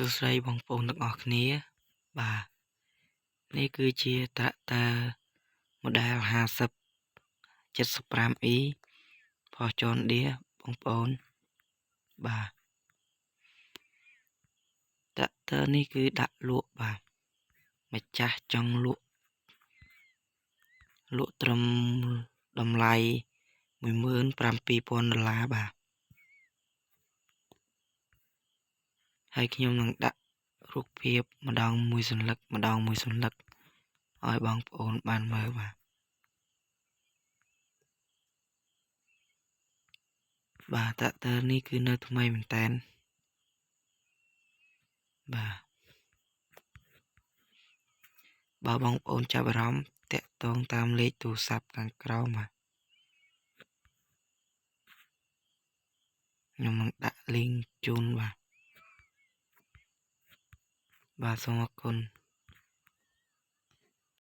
សួស្តីបងប្អូនទាំងអស់គ្នាបាទនេះគឺជាត្រាក់ទ័រ model 50 75e ផុស John Deere បងប្អូនបាទត្រាក់ទ័រនេះគឺដាក់លក់បាទម្ចាស់ចង់លក់លក់ត្រឹមតម្លៃ17000ដុល្លារបាទហើយខ្ញុំនឹងដាក់រូបភាពម្ដងមួយសន្លឹកម្ដងមួយសន្លឹកឲ្យបងប្អូនបានមើលបាទបាទត្រាក់ទ័រនេះគឺនៅថ្មីមែនតើបាទបើបងប្អូនចាប់អារម្មណ៍តាក់ទងតាមលេខទូរស័ព្ទខាងក្រោមបាទខ្ញុំនឹងដាក់ link ជូនបាទបាទសូមអរគុណ។